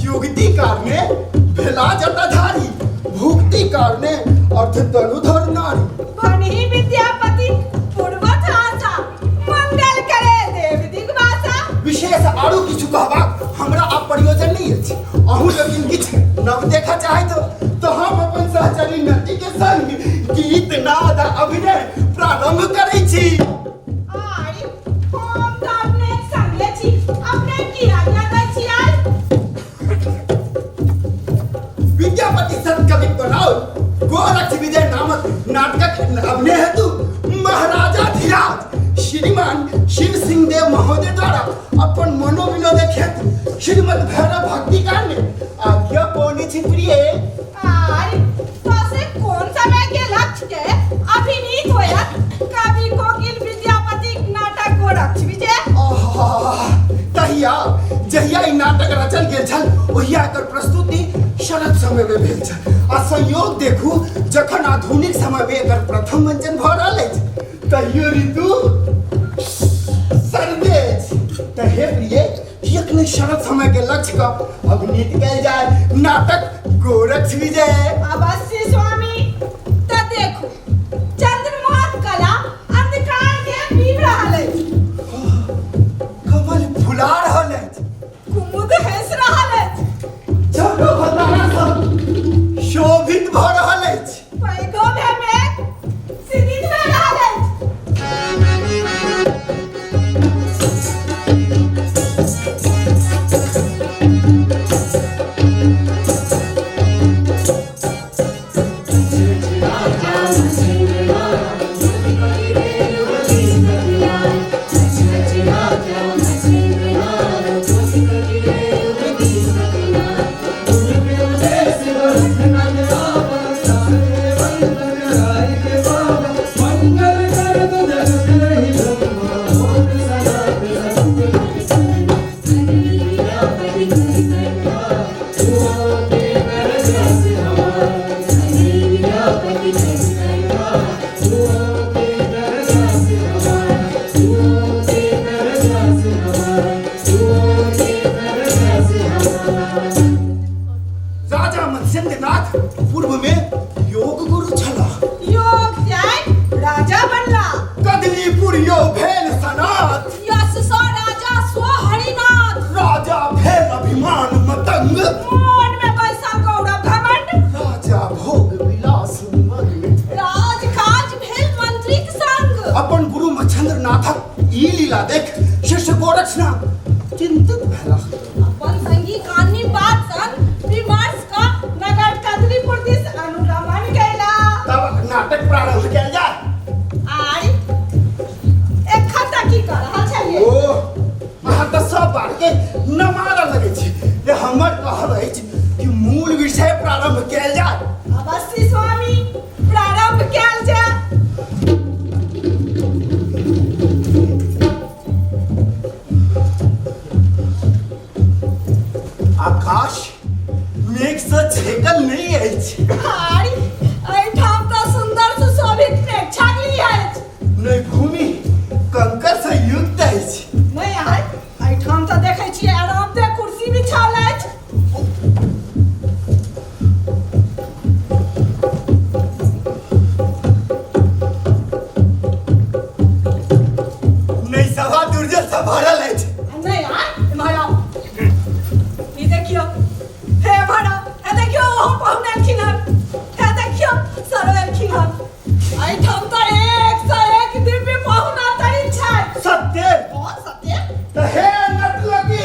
युक्ति कारणे भेला जटाधारी, भुक्ति कारणे अर्थ तनुधर नारी। भनहि विद्यापति पूर्वज आशा, मंगल करे देव दिग्वासा। विशेष आरो किछु कहबाक हमरा आब प्रयोजन नहि अछि। अहूँ लेकिन किछु नव देखऽ चाहैत हो तऽ हम अपन सहचरी नटी के संग गीत नाद आ अभिनय प्रारंभ करै छी। आइ हम तऽ अपने संगे छी, अपने की आज्ञा दै छी आइ? विद्यापति संत कवि बनाओल गोरक्ष विजय नामक नाटकक अभिनय हेतु महाराजा धीराज श्रीमान शिव सिंह देव महोदय द्वारा अपन मनोविनोदक हेतु श्रीमद भैरव भक्ति कांड आज्ञा पौने छी प्रिय। आइ से कोन समय के लक्ष्य के अभिनीत होयत कवि कोकिल विद्यापति नाटक गोरक्ष विजय? आहा, तहिया जहिया ई नाटक रचल गेल छल ओहिया एकर प्रस्तुति शरद समय में भेल छल आ संयोग देखू जखन आधुनिक समय में एकर प्रथम मंचन भऽ रहल अछि तहियो ऋतु शरदे अछि। तऽ हे प्रिय, किएक नहि शरद समय के लक्ष्य क अभिनीत कयल जाय नाटक गोरक्ष विजय? अवश्य स्वामी। तऽ देखू, चंद्रमाक कला अंधकार के पीब रहल अछि। गोरक्षनाथ चिंतित भेलाह। अपन संगी कानी बात संग विमर्श क नगर कदलीपुर दिस अनुगमन कयला। तब नाटक प्रारंभ कयल जाय। आइ एखन तक की कऽ रहल छलियै? ओ अहाँ तऽ सब बात के नमारऽ लगै छी जे हमर कहब अछि कि मूल विषय प्रारंभ कयल जाय। अवश्य स्वामी, प्रारंभ कयल जाय। आकाश मेघ सँ छेकल नहि अछि। आरि एहिठाम तऽ सुन्दर सुशोभित प्रेक्षागृह अछि। नहि भूमि कंकर सँ युक्त अछि। नहि आइ एहिठाम तऽ देखै छियै आरामदेह कुर्सी बिछाओल अछि। नहि सभा दुर्जन सँ भरल अछि। नहि आइ एम्हर आउ, ई देखियौ, हे एम्हर आउ, हे देखियौ ओहो पाहुन एलखिन हन, हे देखियौ सर एलखिन हन। एहिठाम तऽ एक सँ एक दिव्य पाहुन अवतरित छथि। सत्य? बहुत सत्य। तऽ हे नटलकी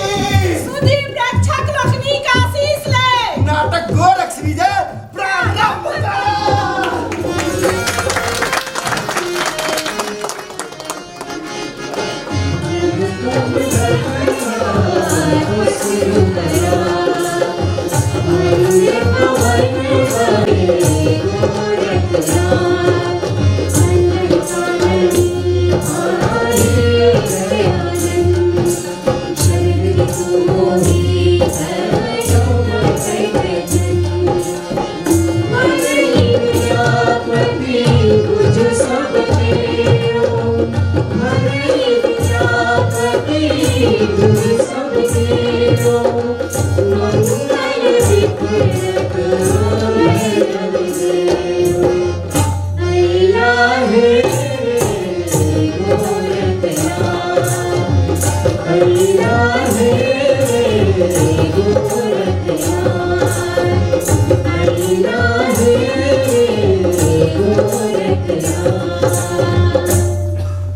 सुधी प्रेक्षक लोकनिक आशीष ले नाटक गोरक्ष विजय प्रारंभ करू।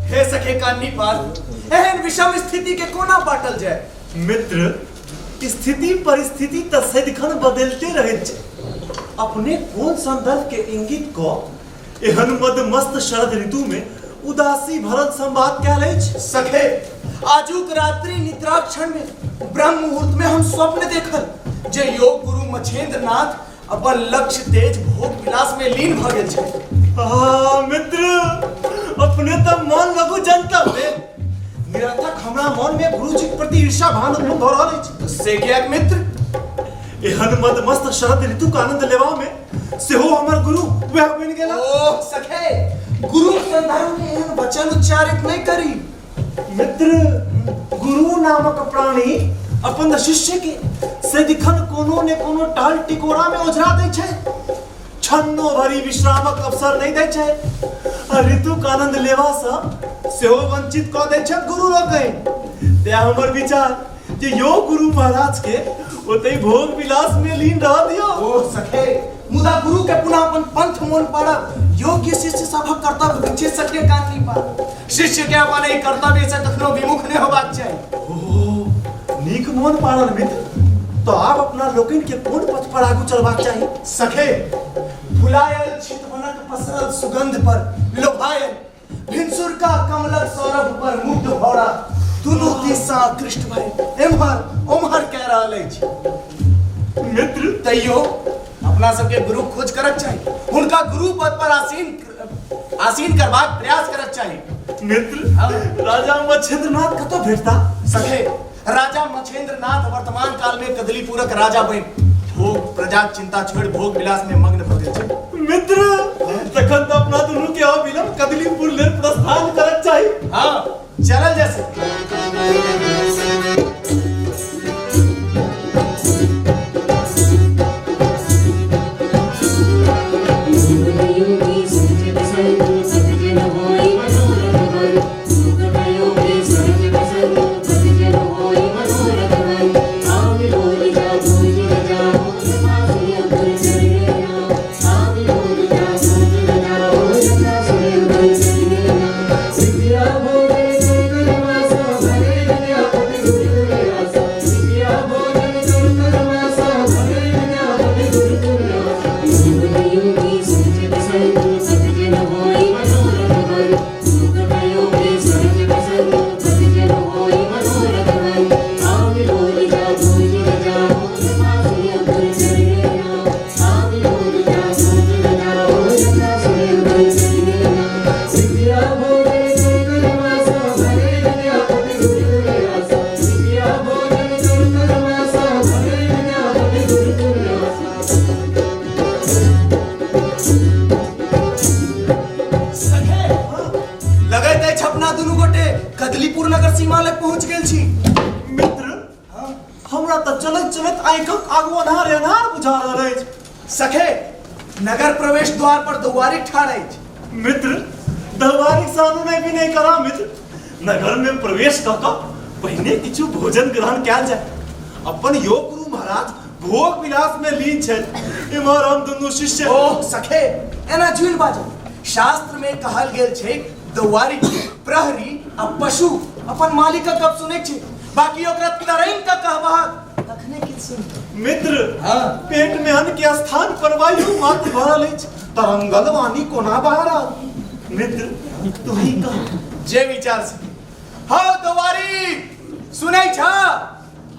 हे सखे कान्नी पाल, एहन विषम स्थिति के कोना बाटल जाय? मित्र, स्थिति परिस्थिति तऽ सदिखन बदलिते रहैत छै। अपने कोन संदर्भ के इंगित कऽ एहन मदमस्त शरद ऋतु में उदासी भरल संवाद कयल अछि? सखे, आजुक रात्रि निद्रा क्षण में ब्रह्म मुहूर्त में हम स्वप्न देखल जे योग गुरु मछेंद्र नाथ अपन लक्ष्य तेज भोग विलास में लीन भऽ गेल छै। आ मित्र, अपने तऽ मन लगू जनता में निरर्थक हमरा मन में गुरुजीक प्रति ईर्ष्या भान उत्पन्न भऽ रहल अछि। से किएक मित्र? एहन मदमस्त शरद ऋतुक आनंद लेबा में सेहो हमर गुरु वएह बनि गेला। ओह सखे, गुरु संदर्भ में एहन वचन उच्चारित नहि करी। मित्र, गुरु नामक प्राणी अपन शिष्य के सदिखन कोनो ने कोनो टाल टिकोरा में ओझरा दै छै, छन्नो भरि विश्रामक अवसर नहि दै छै आ ऋतुक आनंद लेबा सँ सेहो वंचित कऽ दै छथि गुरु लोकनि। तेँ हमर विचार जे यो गुरु महाराज के ओतहि भोग विलास में लीन रह दियौ। ओ सखे, मुदा गुरु के पुनः अपन पंथ मोन पाड़ब योग्य शिष्य सभक कर्तव्य होइ छै। सखे कान नहीं पार, शिष्य के अपन एहि कर्तव्य से कखनो विमुख नहि होबाक चाही। ओ नीक मोन पाड़ल मित्र, तो आब अपना लोकनि के कोन पथ पर आगू चलबाक चाही? सखे, फुलायल छितवनक पसरल सुगंध पर लोभायल भिनसुरका कमलक सौरभ पर मुग्ध भौरा दुनू दिस सँ आकृष्ट भए एम्हर ओम्हर कए रहल अछि। मित्र, तैयो अपना सबके गुरु खोज करक चाही, हुनका गुरु पद पर आसीन आसीन करबाक प्रयास करक चाही। मित्र, हाँ। राजा मच्छिंद्रनाथ कतऽ भेटता? सखे, राजा मच्छिंद्रनाथ वर्तमान काल में कदलीपुरक राजा बनि भोग प्रजाक चिंता छोड़ि भोग विलास में मग्न भऽ गेल छै। मित्र, तखन तऽ अपना दुनू के अविलंब कदलीपुर लेल प्रस्थान करक चाही। हाँ, चलल जा सके। पहुँच गेल छी। मित्र, हमरा तऽ चलैत चलैत आँखिक आगू अन्हार अन्हार बुझा रहल अछि। सखे, नगर प्रवेश द्वार पर दुआरी ठाढ़ अछि। मित्र, दरबारिक सानू नहि विनय करा। मित्र, नगर में प्रवेश कऽ कऽ पहिने किछु भोजन ग्रहण कयल जाय। अपन योग गुरु महाराज भोग विलास में लीन छथि, इम्हर हम दुनू शिष्य। ओह सखे, एना जुनि बाजू। शास्त्र में कहल गेल छै, दौवारी, प्रहरी आ पशु अपन मालिकक गप सुनैत छै, बाकी ओकरा तरंग के कहबहक तखने किछु सुनतौ। मित्र, हाँ। पेट में अन्न के स्थान पर वायु मात्र भरल अछि, तरंगल वाणी कोना बाहर आयल? मित्र, तू ही कह। जे विचार से हौ दौवारी, सुनै छ?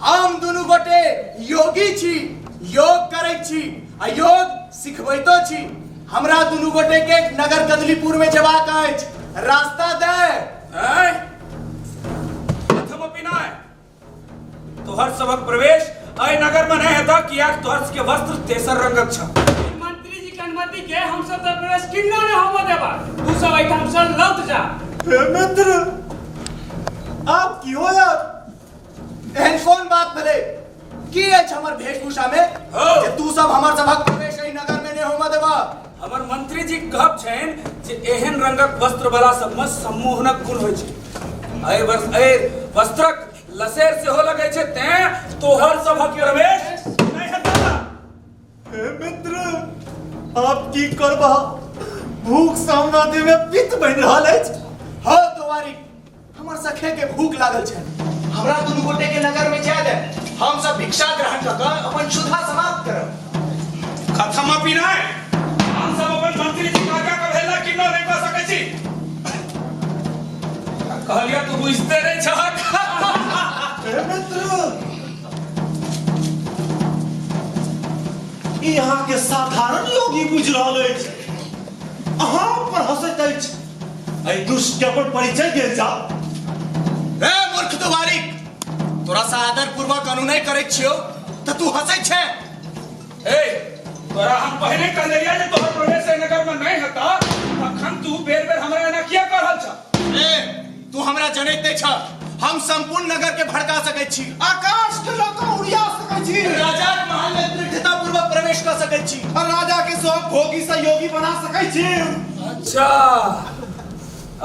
हम दुनू गोटे योगी छी, योग करै छी आ योग सिखबैतो छी। हमरा दुनू गोटे के नगर कदलीपुर में जेबाक अछि, रास्ता दे। आँय? प्रथम पिनाय तोहर सभक प्रवेश एहि नगर में नहीं हेतह, कियाक तोहर सबके वस्त्र तेसर रंगक छह। मंत्री जी के अनुमति के हम सब तऽ प्रवेश किन्नो नहि होबऽ देबा। तू सब एहिठाम से लौट जा। हे मित्र, आप की हो यार? एहन कोन बात भेलै? की अछि हमर वेशभूषा में हौ। जे तू सब हमर सभक प्रवेश एहि नगर में नहि होमऽ देबा? हमर मंत्री जी कहब छनि जे एहन रंगक वस्त्र वाला सबमे सम्मोहनक गुण होइ छै। एहि वर्ष एहि वस्त्रक लसेर सेहो लगै छै, तें तोहर सभक प्रवेश नहि हेतह। हे मित्र, आप की करबा? भूख सामना देह में पित्त बनि रहल अछि। हौ दुआरी, हमर सखे के भूख लागल छै, हमरा दुनू गोटे के नगर में जाय दे, हम सब भिक्षा ग्रहण कऽ कऽ अपन क्षुधा समाप्त करब। कथम अपि नहि। हम सब अपन मंत्री जी काका के भेला किन्नो नहि कऽ सकै छी। कहलिया तू बुझते नहि छहक। हे मित्र, ई अहाँके साधारण योगी बुझि रहल अछि, अहाँ पर हंसैत अछि। एहि दुष्ट के अपन परिचय देल जाओ। रे मूर्ख दुवारी, तोरा से आदर पूर्वक अनुनय करैत छियौ तऽ तू हंसै छे? ए, तोरा हम पहिने कह देलियै जे तोहर प्रवेश एहि नगर में नहीं हेतह, तखन तू बेर बेर हमरा एना किया कह रहल छह? ए, तू हमरा जनैत नहि छह, हम संपूर्ण नगर के भड़का सकैत छी, आकाश के लऽ कऽ उड़िया सकैत छी, राजाक महल में दृढ़ता पूर्वक प्रवेश कऽ सकैत छी और राजा के सब भोगी से योगी बना सकैत छी। अच्छा,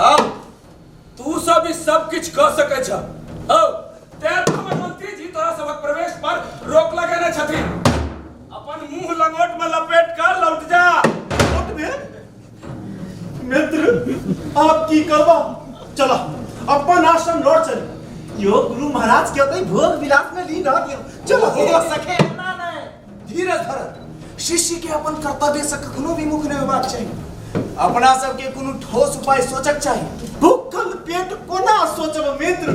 अब तू सब ई सब किछु कऽ सकै छह। हौ, तें तऽ हमर मंत्री जी तोरा सबक प्रवेश पर रोक लगेने छथिन। अपन मुंह लंगोट में लपेट कर लौट जा। लौट में? मित्र, आप की करबा? चलो अपन आश्रम लौट चल। यो गुरु महाराज के होते भोग विलास में लीन रह गयो। चलो। हो सके ना नहीं, धीरज धर। शिष्य के अपन कर्तव्य से कखनो विमुख नहीं होबाक चाही। अपना सबके कोनो ठोस उपाय सोचक चाही। भूखल पेट कोना सोचब मित्र?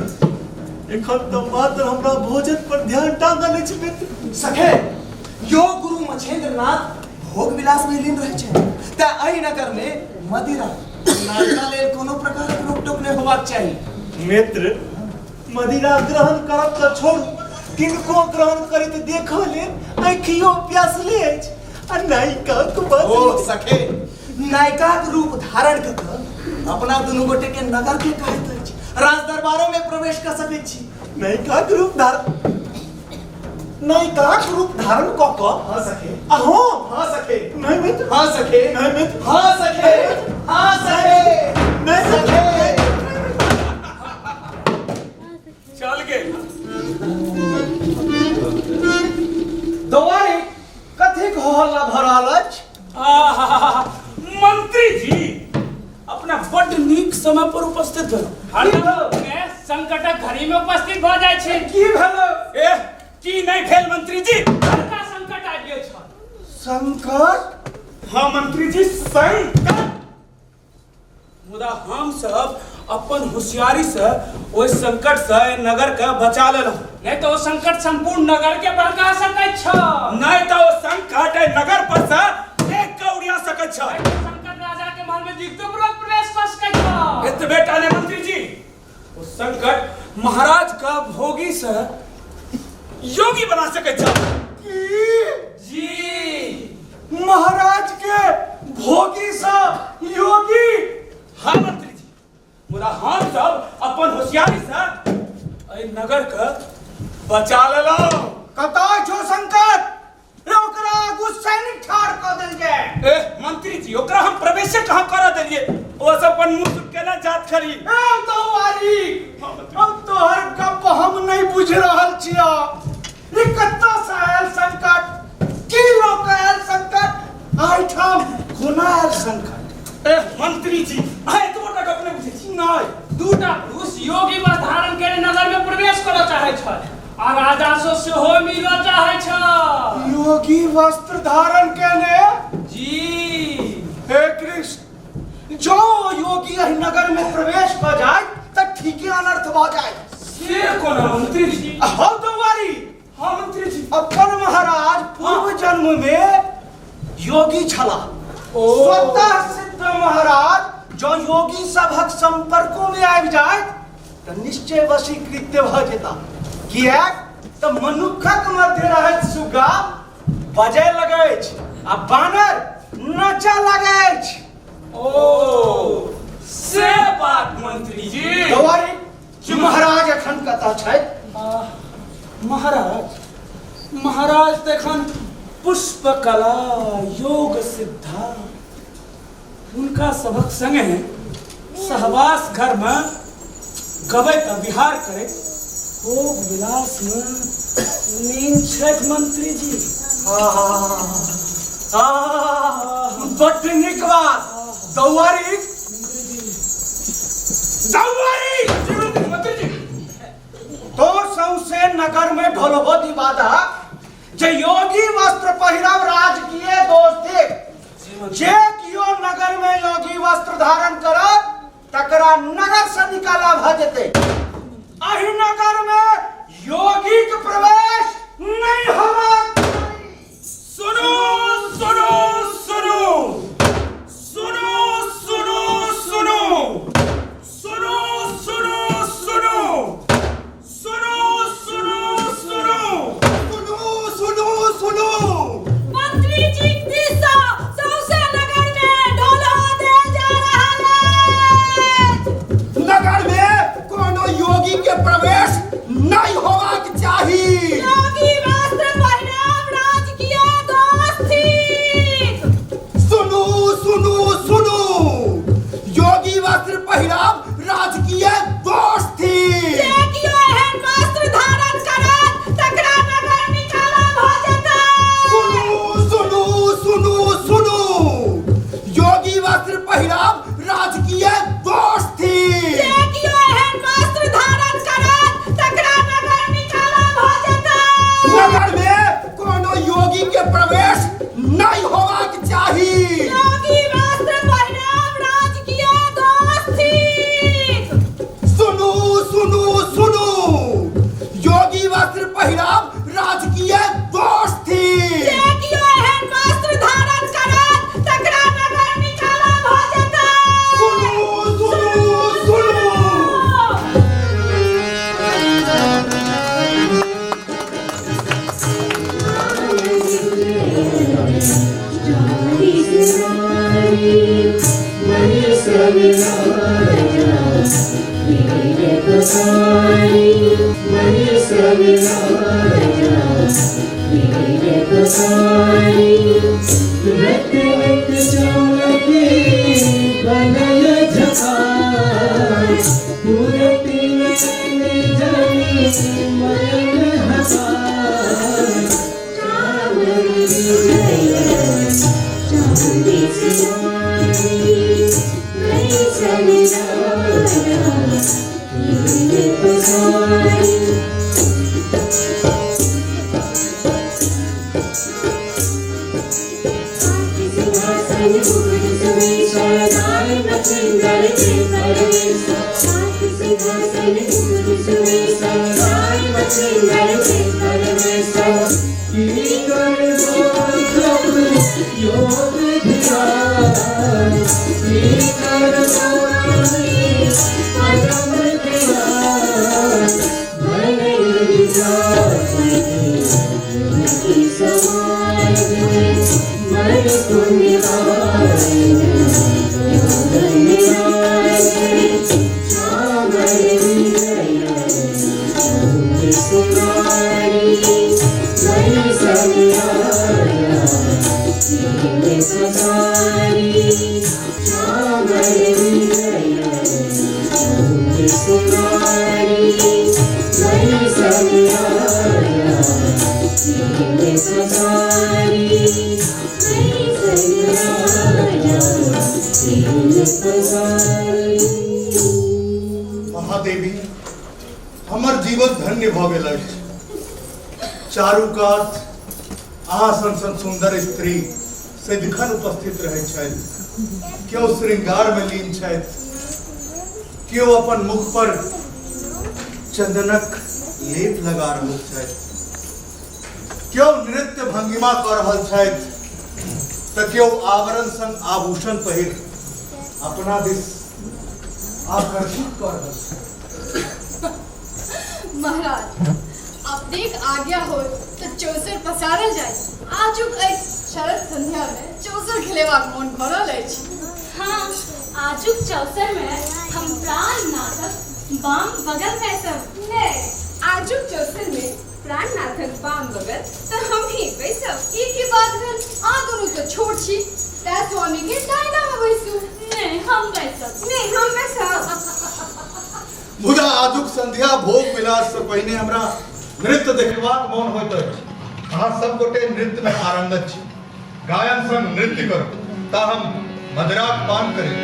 एखन तऽ मात्र हमरा भोजन पर ध्यान टांगल अछि मित्र। सखे, योग गुरु मछेंद्र नाथ भोग विलास में लीन रहै छै, तें एहि नगर में मदिरा नायिका लेल कोनो प्रकारक रोक टोक नहि होबाक चाही। मित्र, मदिरा ग्रहण करब तऽ छोड़ू, किनको ग्रहण करैत देखऽ लेल आँखियो प्यासले अछि आ नायिकाक बात। ओ सखे, नायिकाक रूप धारण कऽ कऽ अपना दुनू गोटे के नगर के कहैत अछि, राज दरबारो में प्रवेश कऽ सकैत छी। नायिकाक रूप धारण, नायिकाक रूप धारण कऽ कऽ? हाँ सखे। अहो। हाँ सखे। नहीं मित्र। हाँ सखे। नहीं मित्र। हाँ सखे। हाँ सखे। नहीं सखे। चल गेल। दौवारी, कथीक हो हल्ला भऽ रहल अछि? आहा, मंत्री जी, अपना बड्ड नीक समय पर उपस्थित भेलहुँ। हरदम मे संकटक घड़ी में उपस्थित भऽ जाइ छै। की भेल? ए, की नहीं भेल मंत्री जी? बड़का संकट आबि गेल छल। संकट? हाँ मंत्री जी, संकट। मुदा हम सब अपन होशियारी से ओहि संकट से एहि नगर के बचा लेलहुँ। नहीं तो ओ संकट संपूर्ण नगर के भड़का सकैत छल। नहीं तो ओ संकट एहि नगर पर से एक के उड़िया सकैत छल। नहीं तो संकट राजा के महल में युद्धपूर्वक प्रवेश कऽ सकैत छल। एतबे टा नहि मंत्री जी, ओ संकट महाराज का भोगी से योगी बना सकैत छल। की? जी। महाराज के भोगी से योगी? हाँ मंत्री जी, मुदा हम सब अपन होशियारी से एहि नगर के बचा लेलहुँ। कतऽ छौ संकट रे? ओकरा आगू सैनिक ठाढ़ कऽ देल जाय। ए मंत्री जी, ओकरा हम प्रवेशे कहाँ करऽ देलियै? ओ सब अपन मुंह सुट केना जात खरी। ए दौवारी, अब तोहर गप हम नहीं बुझ रहल छियौ। रे कतऽ से आयल संकट, की लऽ कऽ आयल संकट, एहिठाम कोना आयल संकट? ए मंत्री जी, अहाँ एतबो टा गप नहि बुझै छी? नहि। दूटा पुरुष योगी वस्त्र धारण केने नगर में प्रवेश करऽ चाहै छल आ राजा से सेहो मिलऽ चाहै छल। योगी वस्त्र धारण केने? जी। हे कृष्ण, जो योगी एहि नगर में प्रवेश कऽ जाय तऽ ठीके अनर्थ भऽ जाय। से कोना मंत्री जी? हौ दौवारी। हाँ मंत्री जी। अपन महाराज पूर्व जन्म में योगी छला। ओ। स्वतः सिद्ध महाराज जो योगी सभक संपर्कों में आबि जाय तऽ निश्चय वशीकृत्य भऽ जेता, किएक तऽ मनुक्खक मध्य रहैत सुग्गा बजय लगैछ आ बानर नचऽ लगैछ। ओ से बात मंत्री जी। दौवारी जी, महाराज एखन कतऽ छथि? महाराज, महाराज तऽ एखन पुष्पकला योग सिद्धा हुनका सभक संगे सहवास घरमे गबैत आ विहार करैत भोग विलासमे लीन छथि मंत्री जी। बड्ड नीक बात दौवारी, दौवारी। जी मंत्री, मंत्री जी। तो सौंसे नगर में ढोलहो दिवादा जे योगी वस्त्र पहिरब राजकीय दोष थिक। जे कियो नगर में योगी वस्त्र धारण करत तकरा नगर से निकाला भऽ जेतै। एहि नगर में योगी के प्रवेश नहीं होबाक चाही। सुनो सुनो सुनो सुनो सुनो सुनो सुनो सुनो सुनो सुनो सुनो सुनो सुनू सुनू सुनू। मंत्री जी दिस सौंसे नगर में ढोलहो देल जा रहल अछि। नगर में कोनो योगी के प्रवेश नहीं होबाक चाही। योगी वस्त्र पहिरब राजकीय दोष थिक। सुनू सुनू सुनू, योगी वस्त्र पहिरब राजकीय दोष थिक। जे कियो एहन वस्त्र धारण करत तकरा नगर निकाला भऽ जेतै। सुनू सुनू सुनू सुनू, योगी वस्त्र पहिरब राजकीय दोष थिक। जे कियो एहन वस्त्र धारण करत तकरा नगर निकाला भऽ जेतै। नगर में कोनो योगी के प्रवेश नहीं होबाक चाही। योगी वस्त्र पहिरब राजकीय दोष थिक। सुनू सुनू सुनू, योगी वस्त्र पहिरब राजकीय दोष थिक। जे कियो एहन वस्त्र धारण करत तकरा नगर निकाला भऽ जेतै। सुनू सुनू सुनू। संग राजा खेल पसारी, हरि संग राजा खेल पसारी। महादेवी, हमर जीवन धन्य भऽ गेल अछि। चारू कात अहाँ सन सन सुन्दर स्त्री सदिखन उपस्थित रहै छथि। केओ श्रृंगार में लीन छथि, केओ अपन मुख पर चंदनक लेप लगा रहल छथि, केओ नृत्य भंगिमा कऽ रहल छथि तऽ केओ आवरण संग आभूषण पहिर अपना दिस आकर्षित कऽ रहल छथि। महाराज, अपनेक आज्ञा हो तऽ चौसर पसारल जाय। आजुक एहि शरद संध्या मे चौसर खेलेबाक मोन भऽ रहल अछि। हाँ, आजुक चौसर में हम प्राणनाथक बाम बगल बैसब। नहि, आजुक चौसर मे प्राणनाथक बाम बगल तऽ हम ही बैसब। ई की बात भेल? अहाँ दुनू तऽ छोट छी, तैं स्वामी के डायना मे बैसू। नहि, हम बैसब। नहि, हम बैसब। मुदा आजुक संध्या भोग विलास से पहिने हमरा नृत्य देखबाक मोन होइत अछि। अहाँ सब गोटे नृत्य में पारंगत छी, गायन संग नृत्य करू ता हम मदिराक पान करैत छी।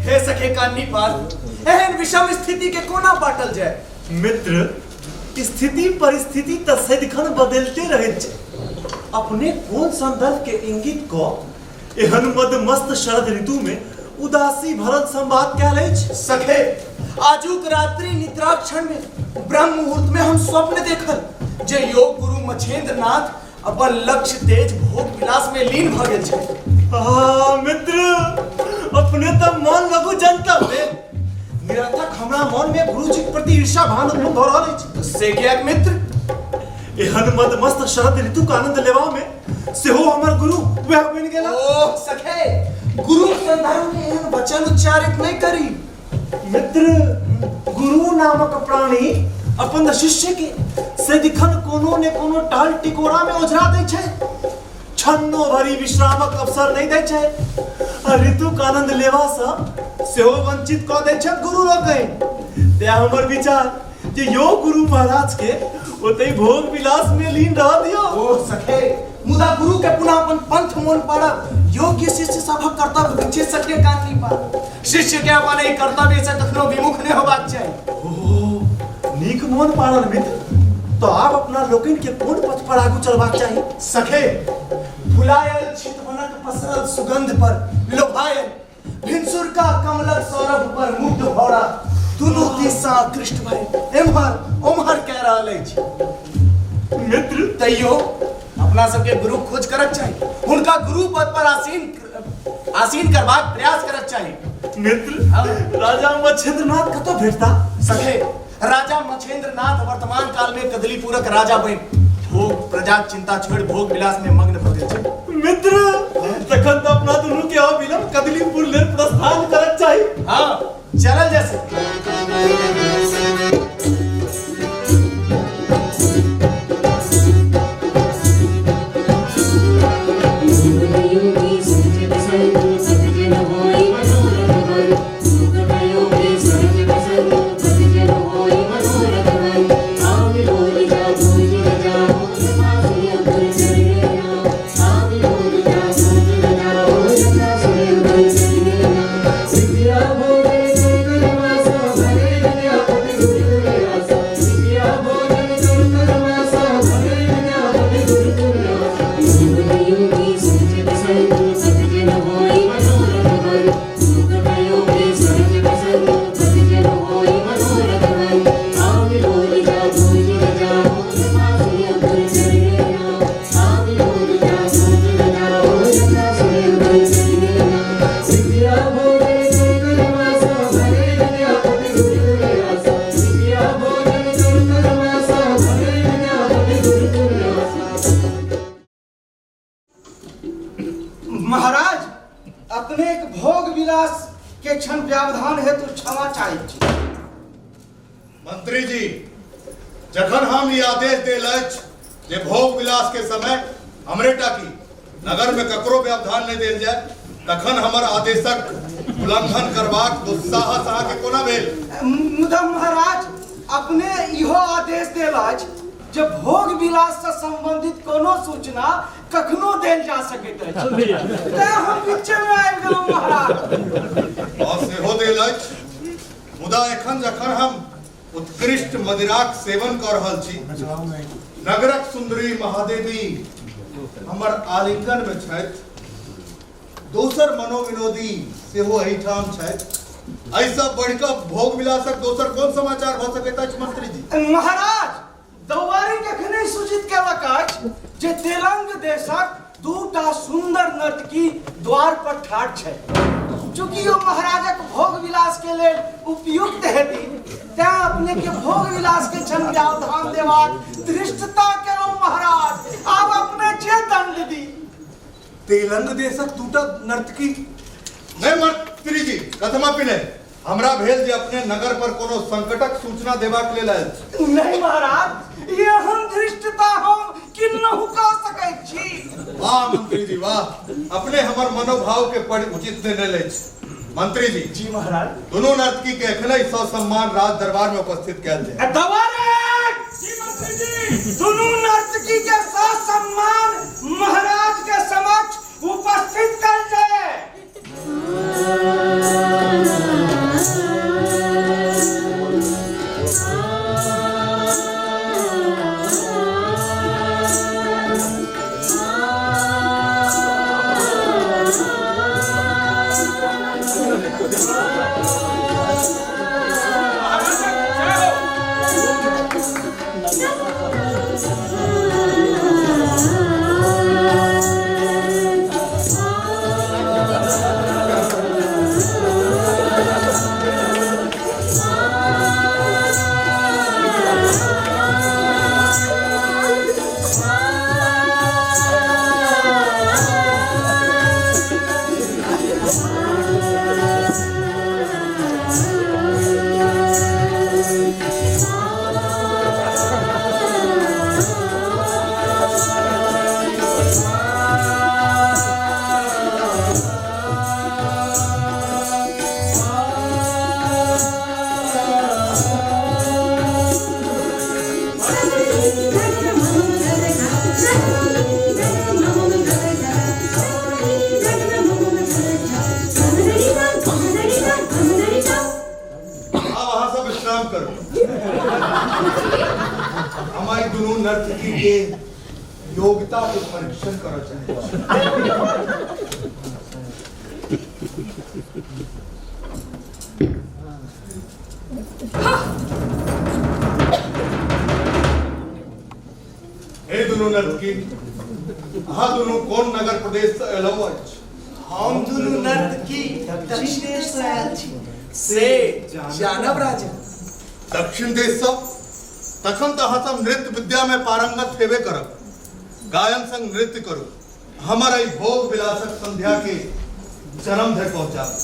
हे सखे कान्नीपाल, एहन विषम स्थिति के कोना बाटल जाय? मित्र, स्थिति परिस्थिति तऽ सदिखन बदलिते रहैत छै। अपने कोन संदर्भ के इंगित कऽ एहन मदमस्त शरद ऋतु में उदासी भरल संवाद कयल अछि? सखे, आजुक रात्रि निद्रा क्षण में ब्रह्म मुहूर्त में हम स्वप्न देखल जे योग गुरु मछेंद्र नाथ अपन लक्ष्य तेज भोग विलास में लीन भऽ गेल छै। आ मित्र, अपने तऽ मन लगू जनता में निरर्थक हमरा मन में गुरुजीक प्रति ईर्ष्या भान उत्पन्न भऽ रहल अछि। से किएक मित्र? एहन मदमस्त शरद ऋतुक आनंद लेबा में सेहो हमर गुरु वएह बनि गेला। ओह सखे, गुरु संदर्भ में एहन वचन उच्चारित नहीं करी। मित्र, गुरु नामक प्राणी अपन शिष्य के सदिखन कोनो ने कोनो टाल टिकोरा में ओझरा दै छै, छन्नो भरि विश्रामक अवसर नहि दै छै आ ऋतुक आनंद लेबा सँ सेहो वंचित कऽ दै छै गुरु लोकनि। तें हमर विचार जे यो गुरु महाराज के ओतै भोग विलास में लीन रह दियौ। ओ सखे, मुदा गुरु के पुनः अपन पंथ मोन पाड़ब योग्य शिष्य सभक कर्तव्य होइ छै। सखे, कान नहीं पार शिष्य के अपन एहि कर्तव्य से कखनो विमुख नहि होबाक चाही। ओ नीक मोन पाड़ल मित्र, तो आब अपना लोकनि के कोन पथ पर आगू चलबाक चाही? सखे, फुलायल छितवनक पसरल सुगंध पर लोभायल भिनसुरका कमलक सौरभ पर मुग्ध भौरा दुनू दिस सँ आकृष्ट भए एम्हर ओम्हर कए रहल अछि। मित्र, तैयो अपना सबके गुरु खोज करक चाही, हुनका गुरु पद पर आसीन आसीन करबाक प्रयास करक चाही। मित्र, राजा मच्छिंद्रनाथ कतऽ भेटता? सखे, राजा मच्छिंद्रनाथ वर्तमान काल में कदलीपुरक राजा बनि भोग प्रजाक चिंता छोड़ि भोग विलास में मग्न भऽ गेल छै। मित्र, तखन तऽ अपना दुनू के अविलंब कदलीपुर लेल प्रस्थान करक चाही। हाँ, चलल जा सके। महाराज, अपने एक भोग विलास के क्षण व्यवधान हेतु क्षमा चाहैत छी। मंत्री जी, जखन हम ई आदेश देल अछि जे भोग विलास के समय हमरे टा की नगर में ककरो व्यवधान नहीं देल जाए, तखन हमर आदेशक उल्लंघन करबाक दुस्साहस अहाँके कोना भेल? मुदा महाराज, अपने इहो आदेश देल अछि जे भोग विलास से संबंधित कोनो सूचना कखनो देल जा सकैत अछि, तें हम बीचे में आबि गेलहुँ महाराज। और सेहो देल अछि, मुदा एखन जखन हम उत्कृष्ट मदिराक सेवन कऽ रहल छी, नगरक सुंदरी महादेवी हमर आलिंगन में छथि, दोसर मनोविनोदी सेहो एहिठाम छथि, एहिसँ बढ़िकऽ भोग विलासक दोसर कोन समाचार भऽ सकैत अछि मंत्री जी? महाराज, दौवारी कखने सूचित केलक अछि जे तेलंग देशक दूटा सुंदर नर्तकी द्वार पर ठाढ़ छै। चूँकि ओ महाराजक भोग विलास के लेल उपयुक्त हेती, तें अपने के भोग विलास के क्षण व्यवधान देबाक धृष्टता केलहुँ महाराज। आब अपने जे दंड दी। तेलंग देशक दूटा नर्तकी? नहीं मंत्री जी, कथमपि नहि। हमरा भेल जे अपने नगर पर कोनो संकटक सूचना देबाक लेल आयल छी। नहीं महाराज, एहन धृष्टता हम किन्नहु कऽ सकैत छी। वाह मंत्री जी वाह, अपने हमर मनोभाव के पढ़ि उचित निर्णय लै छी। मंत्री जी। जी महाराज। दुनू नर्तकी के एखनहि ससम्मान राज दरबार में उपस्थित कयल जाय। दवारे! जी मंत्री जी। दुनू नर्तकी के ससम्मान महाराज के समक्ष उपस्थित कयल जाय। जय हो। आब अहाँ सब विश्राम करू। हम एहि दुनू नर्तकी के योग्यता के परीक्षण करऽ चाहै छी। हे दुनू नर्तकी, अहाँ दुनू कोन नगर प्रदेश से एलहुँ अछि? हम दुनू नर्तकी दक्षिण देश से आयल छी से जानब राजा। दक्षिण देश सँ? तखन तऽ अहाँ सब नृत्य विद्या में पारंगत हेबे करब। गायन संग नृत्य करू, हमर एहि भोग विलासक संध्या के चरम धरि पहुँचाबू।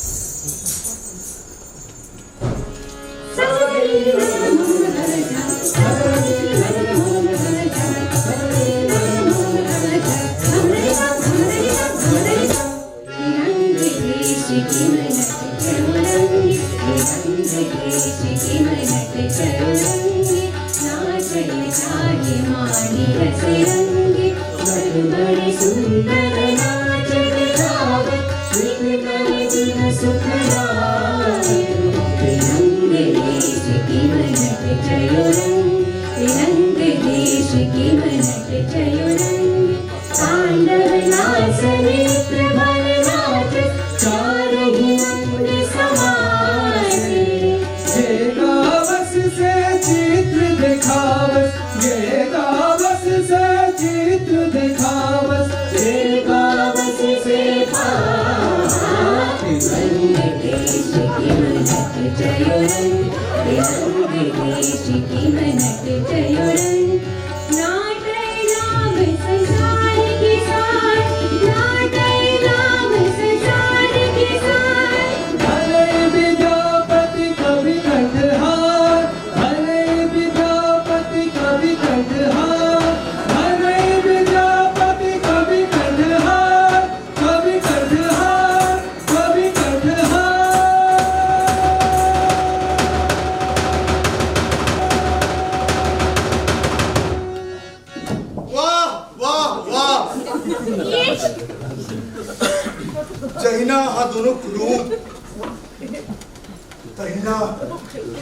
वाह वाह वाह। जहिना अहाँ दुनूक रूप तहिना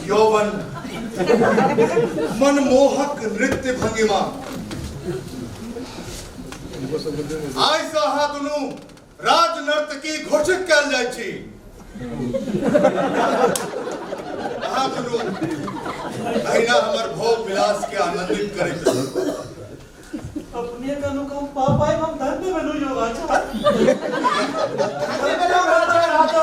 यौवन, मनमोहक नृत्य भंगिमा। आइ से अहाँ दुनू राज नर्तकी घोषित कयल जाइ छी। अहाँ दुनू अहिना हमर भोग विलास के आनंदित करैत रहू। अपने के अनुकंपा पाइ हम धन्य भेलहुँ योगाचार। धन्य भेलहुँ राजा राजा।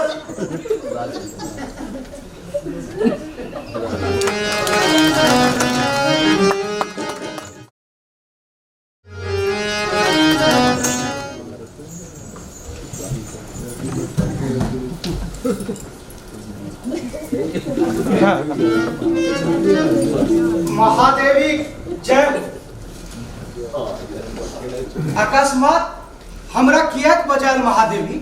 महादेवी जय हो। अकस्मात हमरा किएक बजायल महादेवी?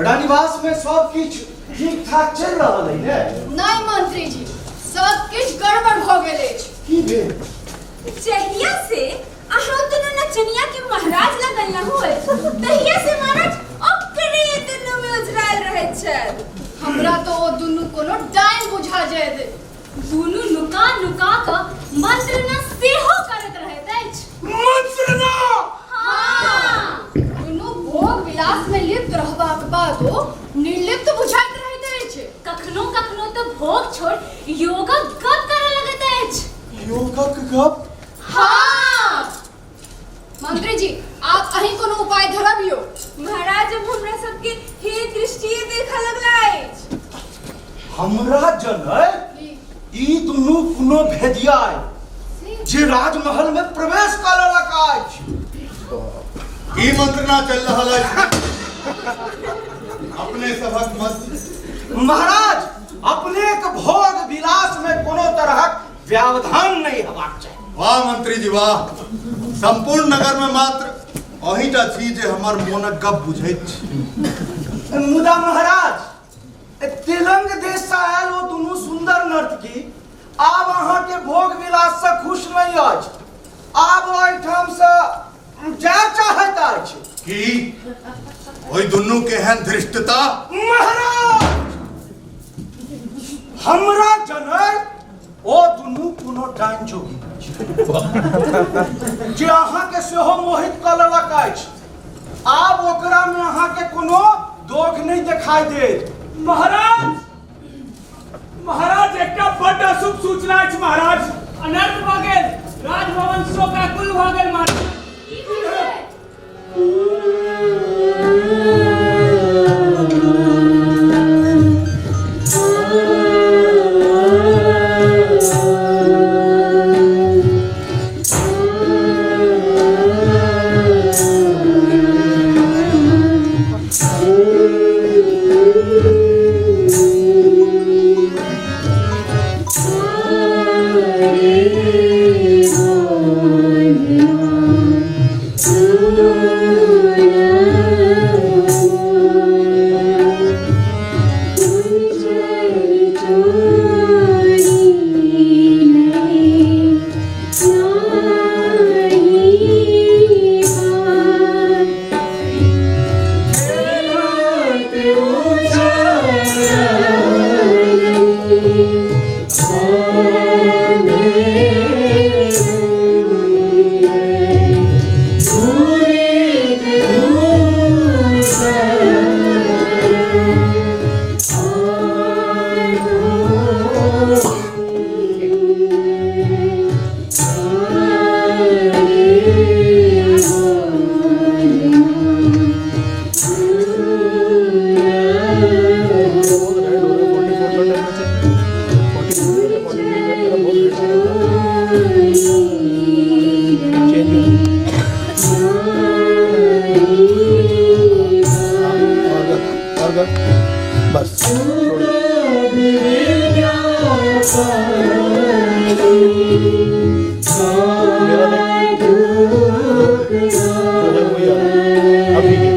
रानिवास में सब किछु ठीक ठाक चलि रहल है ने? नहीं मंत्री जी, सब किछु गड़बड़ भऽ गेल अछि। की भेल? जहिया से अहाँ दुनू नचनिया के महाराज लगल न होय, तहिया से महाराज ओकरे दुनू में उजरायल रहैत छल। हमरा तो ओ दुनू कोनो डाइन बुझा जायत। दुनू नुका नुका कऽ मंत्रणा सेहो करैत रहैत अछि। मंत्रणा? हाँ, दुनू भोग विलास में लिप्त रहबाक बादो निर्लिप्त बुझाइत रहैत अछि। कखनो कखनो तऽ भोग छोड़ योगक गप करऽ लगैत अछि। योगक गप? हाँ मंत्री जी, आप अहीं कोनो उपाय धरबियो। महाराज अब हमरा सबके हे दृष्टिये देखऽ लगला अछि। हमरा जनै ई दुनू कोनो भेदिया अइ जे राजमहल में प्रवेश कऽ लेलक अछि। की मंत्रणा चलि रहल अछि अपने सभक मध्य? महाराज, अपनेक भोग विलास में कोनो तरहक व्यवधान नहीं हेबाक चाही। वाह मंत्री जी वाह, संपूर्ण नगर में मात्र अहींटा छी जे हमर मोनक गप बुझैत छी। मुदा महाराज, तेलंग देश से आयल ओ दुनू सुंदर नर्तकी आब अहाँ के भोग विलास से खुश नहीं अछि। लेलक अछि। की ओहि दुनू के एहन धृष्टता? महाराज, हमरा जनै ओ दुनू कोनो डाइन जोगी अछि जे अहाँके सेहो मोहित कऽ लेलक अछि। आब ओकरा में अहाँके कोनो दोख नहि देखाई देत। महाराज, महाराज, एकटा बड्ड अशुभ सूचना अछि महाराज। अनर्थ भऽ गेल, राजभवन शोकाकुल भऽ गेल महाराज। की भेलै? बहुत रेड हो रहा है। 44 का टेम्परेचर, 43 का तेरा बहुत रेड हो रहा है। चेंज और कर, और कर, बस छोड़। मेरा देख जो है वही आ रहा है। अब ठीक है,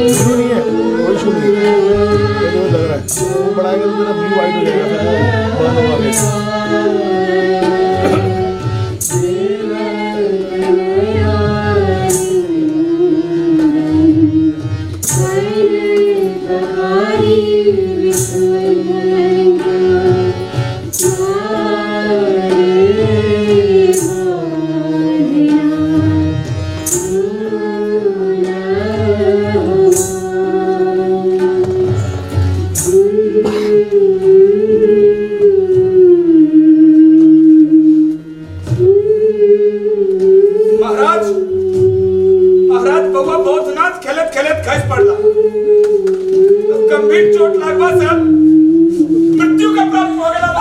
इशू नहीं है, कोई इशू नहीं है। ये जो लग रहा है वो बढ़ाएगा तो तेरा ब्लू वाइट हो जाएगा, फिर वो बर्न होगा फिर। महाराज, महाराज, बउआ बोधनाथ खेलत खेलत खस पड़ला। गंभीर चोट लागवा से मृत्यु का प्राप्त हो गया।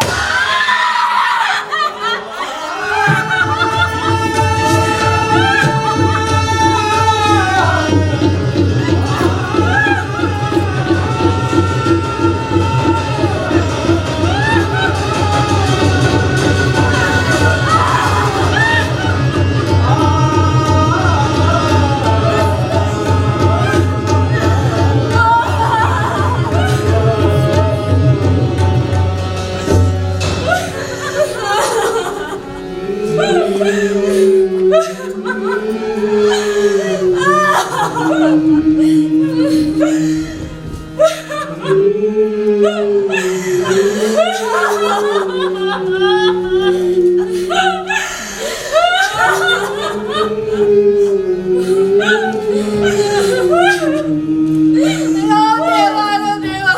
देवा रो देवा,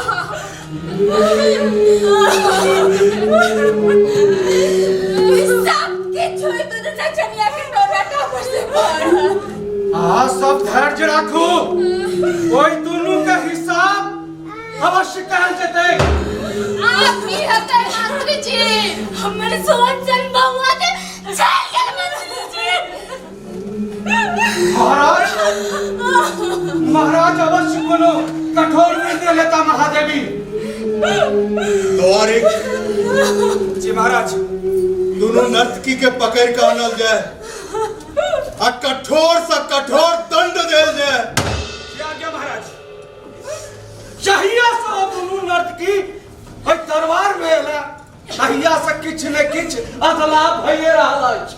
सब किछु होइत नचनिया के टोरा टापर से पड़ल। अहाँ सब धैर्य राखू, ओहि दुनू के हिसाब अवश्य कहल जेतै। आब की हेतै मंत्री जी? हमर सोच सन बउआ के चल गेल मंत्री जी। महाराज, महाराज अवश्य कोनो कठोर निर्णय लेता महादेवी। द्वारिक जी महाराज। दोनों नर्तकी के पकड़ के आनल जाए आ कठोर से कठोर दंड देल जाए। जी आज्ञा महाराज। जहिया से ओ दुनू नर्तकी एहि दरबार में एला तहिया से किछु ने किछु अदलाव भइए रहल अछि।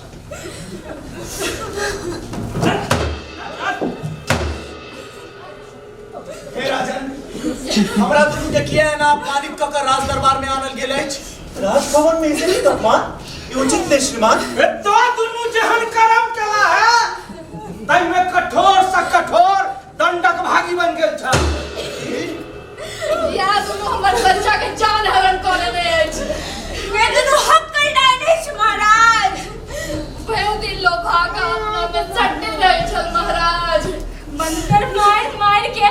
हमरा दुनू के किया एना अपमानित कऽ कऽ राज दरबार में आनल गेल अछि? राजभवन में इसे नहीं अपमान, ये उचित नहीं श्रीमान। तो दुनू जेहन करम केला है ताहिमे कठोर से कठोर दंडक भागी बन गेल छल। इएह दुनू हमर बच्चा के जान हरण कऽ लेने अछि। वे दुनू हक्कल डाइन अछि महाराज। भरि दिन लोभा कऽ अपना में सटल रहै छल महाराज। मंत्र मारि मारि के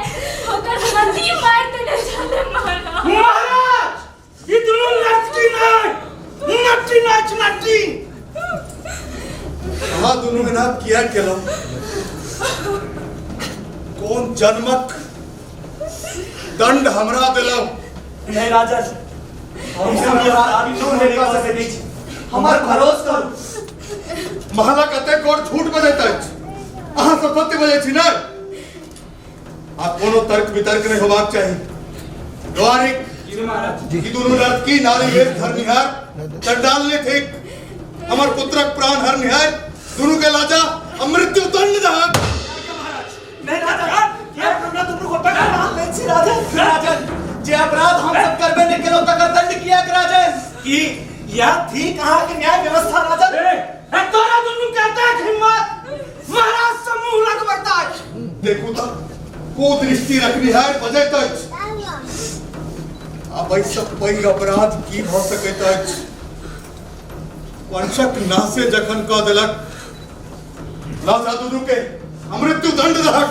ओकर मति मारि देने छलै महाराज। महाराज ई दुनू नर्तकी नहि, नट्टी नाच नट्टी। अहाँ दुनू एना किया केलहुँ? कोन जन्मक दंड हमरा देलहुँ? नहीं राजा जी, हम सब ई अपराध नहि कऽ सकैत छी, हमर भरोस करू। महला कतेक गोर झूठ बजैत अछि, अहाँ सब सत्य बजै छी ने? आ कोनो तर्क वितर्क नहि होबाक चाही। द्वारिक ई दुनू नर्तकी नारी वेश धरनिहार चंडाल ने थिक, हमर पुत्रक प्राण हरनिहार दुनू के लाजा आ मृत्यु दंड दहक। नहीं राजा, ये हमरा दुनू गोटा के मान लै छी राजा। राजन, जे अपराध हम सब करबे नहि केलहुँ तकर दंड किएक राजन? की यह ठीक अहाँके न्याय व्यवस्था राजन? ए तोरा दुनू के एतेक हिम्मत महाराज से मुंह लगबैत अछि? देखू तऽ कुदृष्टि रखनिहार बजैत अछि। आब एहिसँ पैघ अपराध की भऽ सकैत अछि? वंशक नाशे जखन कऽ देलक, लाजा दुनू के मृत्यु दंड दहक।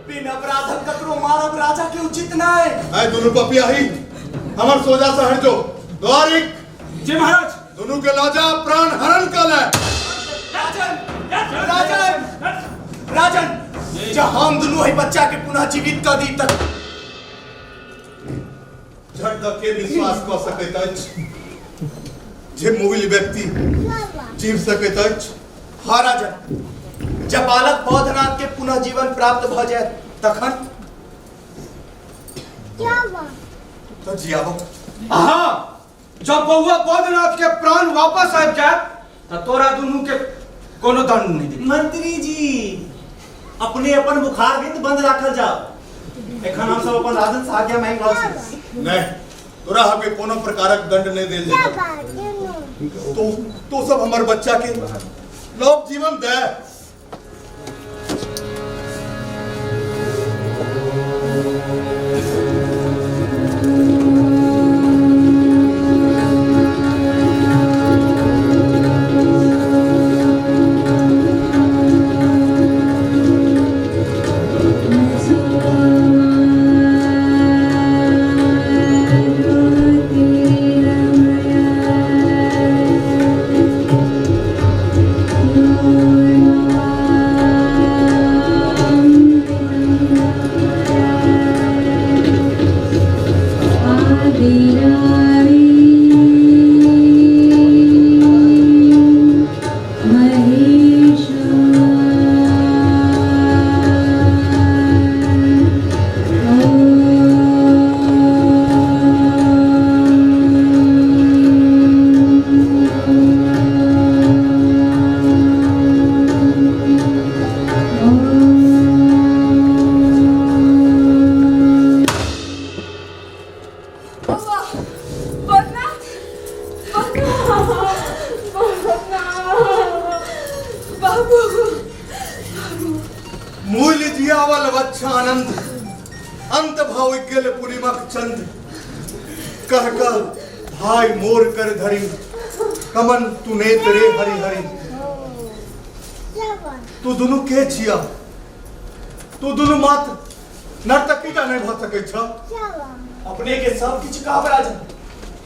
बिन अपराधक ककरो मारब राजा के उचित नहि। आइ दुनू पपियाही हमर सोजा से हट जो। द्वारिक जी महाराज। दुनू के लाजा प्राण हरण कऽ ले। राजन, राजन, राजन, जँ हम दुनू एहि बच्चा के पुनः जीवित कऽ दी तऽ झट दऽ के विश्वास कऽ सकैत अछि जे मुगिल व्यक्ति जीव सकैत अछि? हाँ राजन, जब बालक बौद्धनाथ के पुनः जीवन प्राप्त भऽ जायत तखन तऽ जियाबो। हाँ, जब बउआ बौद्धनाथ के प्राण वापस आबि जायत तऽ तोरा दुनू के कोनो दंड नहीं देबी। मंत्री जी, अपने अपन बुखार बिंद बंद राखल जाओ। एखन हम सब अपन राजन से आज्ञा मांगि रहल छी। नहीं, तोरा हमके कोनो प्रकारक दंड नहीं देल जेतौ। तू सब हमर बच्चा के नव जीवन दे। बौआ, बदनाथ, बदनाथ, बाबू। मूल जियावल वच्छानंद अंत भाव गेल पूर्णिमक चंद। कह कह भाई मोर कर धरी कमन तू नेत रे हरि हरि। तू दुनू के छिया? तू दुनू मात्र नर्तकी टा नहि भऽ सकै छ। अपने के सब किछु कहब राजन,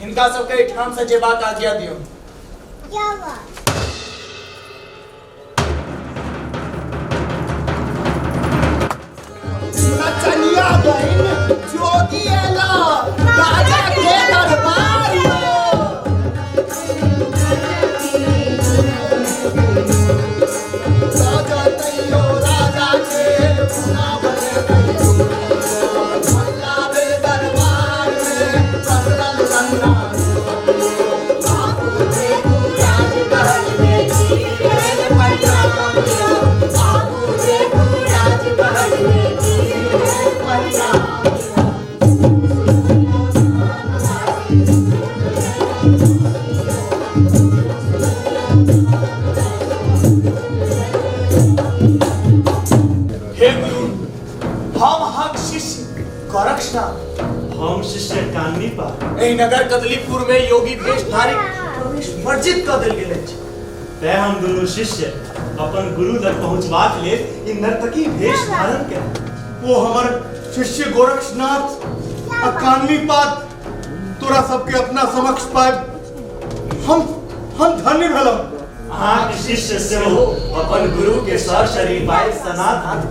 हिनका सबके एहिठाम से जेबाक आज्ञा दियौ। नचनिया बहिन जोगी एला राजा के दरबार यो। राजा तैयो राजा के पुना बने तैयो भल्ला बे दरबार में पसरल रंगा। बाबू देखू राजमहल में की भेल परिणाम यो। बाबू देखू राजमहल में की भेल परिणाम। नगर कदलीपुर में योगी वेशधारी प्रवेश वर्जित कऽ देल गेल अछि। तें हम दुनू शिष्य अपन गुरु लग पहुँचबाक लेल ई नर्तकी भेष धारण केलहुँ। ओ हमर शिष्य गोरक्षनाथ आ कान्वीपाद तोरा सबके अपना समक्ष पाबि हम धन्य भेलहुँ। अहाँक शिष्य सेहो अपन गुरु के सशरीर पाबि सनाथ।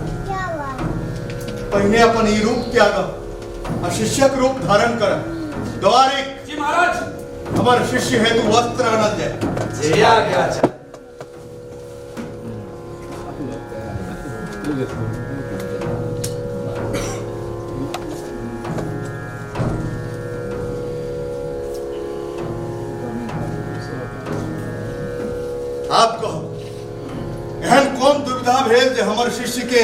पहिने अपन ई रूप त्यागब आ शिष्यक रूप धारण करब। द्वारिक। जी महाराज। हमर शिष्य हेतु वस्त्र आनल जाय। जे आज्ञा छै। आप कहू, एहन कोन दुविधा भेल जे हमर शिष्य के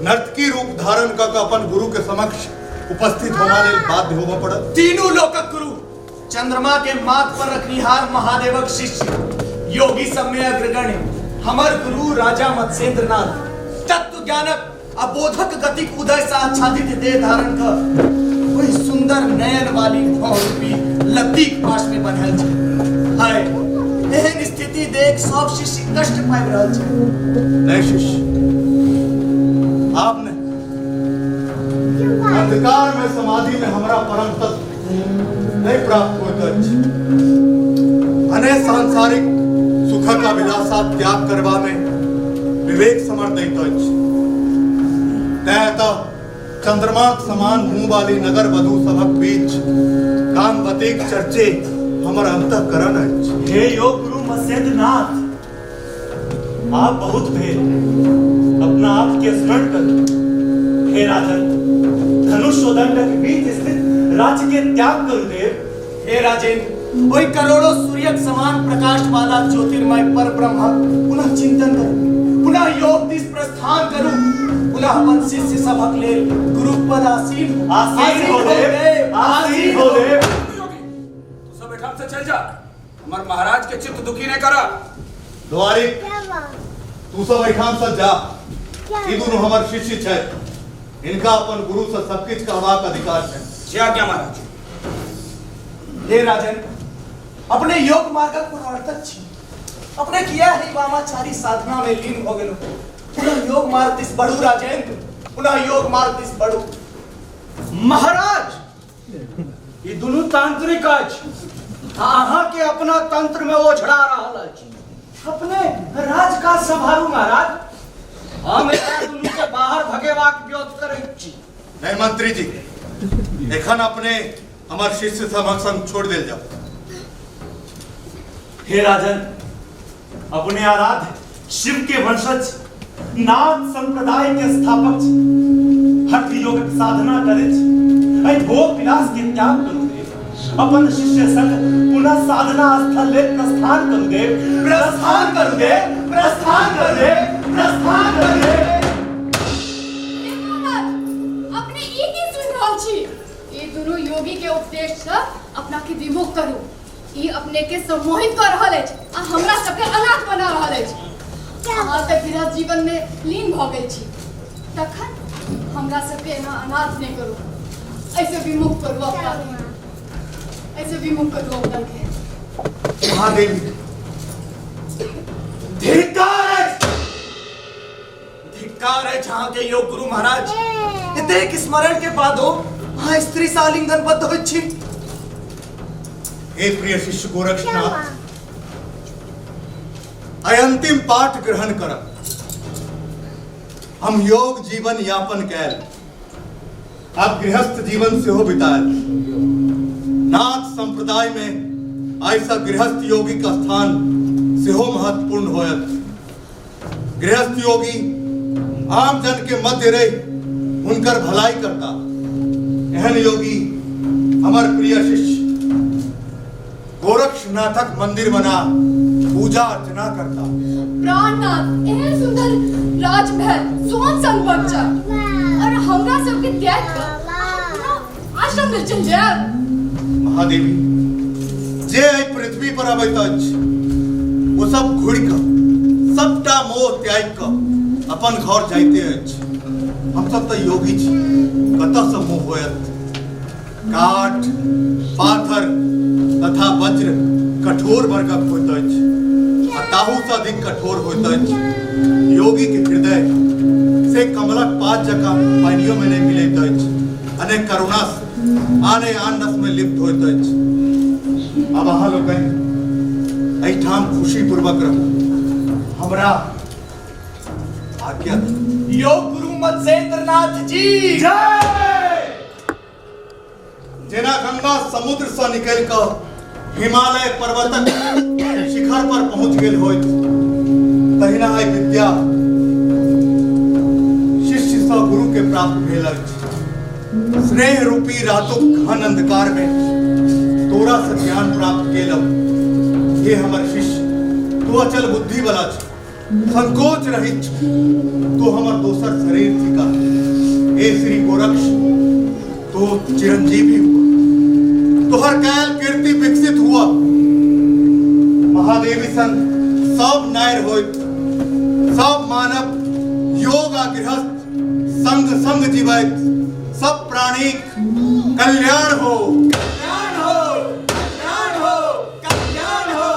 नर्तकी रूप धारण कऽ के अपन गुरु के समक्ष उपस्थित होमा लेल बाध्य होबऽ पड़ल? तीनू लोकक गुरु चंद्रमा के माथ पर रखनिहार महादेवक शिष्य योगी सब में अग्रगण्य हमर गुरु राजा मत्स्येंद्रनाथ तत्व ज्ञानक आ बोधक गतिक उदय सँ आच्छादित देह धारण कऽ ओहि सुंदर नयन वाली भौरूपी लत्तीक पाश में बन्हल छै। हाय, एहन स्थिति देख सब शिष्य कष्ट पाबि रहल छै। नहीं शिष्य, आप नहीं। अंधकार में समाधि में हमरा परम तत्व नहीं प्राप्त होइत अछि। अनेक सांसारिक सुखक अभिलाषा त्याग करबा में विवेक समर दैत अछि। तें एतऽ चंद्रमाक समान मुँह वाली नगर वधू सभक बीच कामवतीक चर्चे हमर अंतःकरण अछि। हे योग गुरु मत्स्येंद्रनाथ, आप बहुत भेल, अपना आप के स्मरण करू। हे राजन, धनुष और दंडक बीच स्थित राज्य के त्याग करू देव। हे राजेंद्र, ओहि करोड़ों सूर्यक समान प्रकाश वाला ज्योतिर्मय पर ब्रह्म पुनः चिंतन करू, पुनः योग दिस प्रस्थान करू, पुनः अपन शिष्य सभक लेल गुरु पद आसीन हो। आसीन हो देव, आसीन हो देव। योगी, तू सब एठाम से चल जा, हमर महाराज के चित्त दुखी नहीं करा। द्वारिक, तू सब एठाम से जा। ई दुनू हमर शिष्य छथि, इनका अपन गुरु से सब किछु कहबाक अधिकार छै। जी आज्ञा महाराज। हे राजन, अपने योग मार्गक प्रवर्तक छी, अपने किया ही वामाचारी साधना में लीन हो गेलो। पुनः योग मार्ग दिस बढ़ू राजेंद्र, पुनः योग मार्ग दिस बढ़ू। महाराज, ई दुनू तांत्रिक अछि आ अहाँ के अपना तंत्र में ओझरा रहल अछि। अपने राजकाज सम्हारू महाराज, हम एकरा दुनू के बाहर भगेबाक व्योत करैत छी। नहीं मंत्री जी, एखन अपने हमर शिष्य सभक संग छोड़ देल जाओ। हे राजन, अपने आराध्य शिव के वंशज नाथ संप्रदाय के स्थापक छी, हठ योगक साधना करे छी, एहि भोग विलास के त्याग करू देव, अपन शिष्य संग पुनः साधना स्थल लेल प्रस्थान करू देव, प्रस्थान करू देव, प्रस्थान करू देव, प्रस्थान करू देव। हे महाराज, अपने ई की सुनि रहल छी? ई दुनू योगी के उपदेश सँ अपना के विमुख करू। ई अपने के सम्मोहित कऽ रहल अछि आ हमरा सबके अनाथ बना रहल अछि। अहाँ तऽ गृहस्थ जीवन में लीन भऽ गेल छी, तखन हमरा सबके एना अनाथ नहि करू। एहिसँ विमुख करू अपना के, एहिसँ विमुख करू अपना के। महादेवी, धिक्कार अछि, धिक्कार अछि अहाँके योग गुरु महाराज। एतेक स्मरण के बादो अहाँ स्त्री से आलिंगनबद्ध होइत छी। हे प्रिय शिष्य गोरक्षनाथ, आइ अंतिम पाठ ग्रहण करब। हम योग जीवन यापन कैल, अब गृहस्थ जीवन सेहो बितायल। नाथ संप्रदाय में ऐसा गृहस्थ योगी का स्थान सेहो महत्वपूर्ण होयत। गृहस्थ योगी आम जन के मध्य रहि हुनकर भलाई करता। एहन योगी हमर प्रिय शिष्य गोरक्षनाथक मंदिर बना पूजा अर्चना करता। प्राणनाथ, एहन सुंदर राजमहल सोन संग बच्चा और हमरा सबके त्याग कऽ अहाँ आश्रम में चल जायब। महादेवी, जे एहि पृथ्वी पर अबैत अछि ओ सब घुरि कऽ सबटा मोह त्यागि कऽ अपन घर जाइते अछि। हम सब तऽ योगी छी, कतऽसँ मोह होयत? काठ पाथर तथा वज्र कठोर वर्गक होइत अछि आ ताहूसँ अधिक कठोर होइत अछि योगीक हृदय से कमलक पात जकाँ पानियोमे नहि मिलैत अछि अनेक करुणासँ आने आन रसमे लिप्त होइत अछि। आब अहाँ लोकनि एहिठाम खुशीपूर्वक रहू, हमरा आज्ञा दिअ। योग गुरु मत्स्येंद्रनाथ जी जय। जेना गंगा समुद्र सँ निकलि कऽ हिमालय पर्वतक शिखर पर पहुंच गेल होइत, तहिना एहि विद्या शिष्य सँ गुरु के प्राप्त भेल अछि। स्नेह रूपी रातुक घन अंधकार में तोरा से ज्ञान प्राप्त केलहुँ। हे हमर शिष्य, तू अचल बुद्धि वाला छ, संकोच रहित छ, तू हमर दोसर शरीर थिका। हे श्री गोरक्ष, तू चिरंजीवी हुआ, तोहर कैल कीर्ति विकसित हुआ। महादेवी संग सब नायर होइत, सब मानव योग आ गृहस्थ संग संग जीवैत, सब प्राणीक कल्याण हो। कल्याण हो, कल्याण हो, कल्याण हो।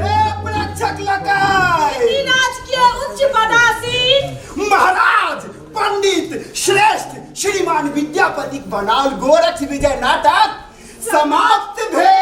हे प्रेक्षक लकाय, ई राजकीय उच्च पदासीन महाराज पंडित श्रेष्ठ श्रीमान विद्यापतिक बनाओल गोरक्ष विजय नाटक समाप्त भेल।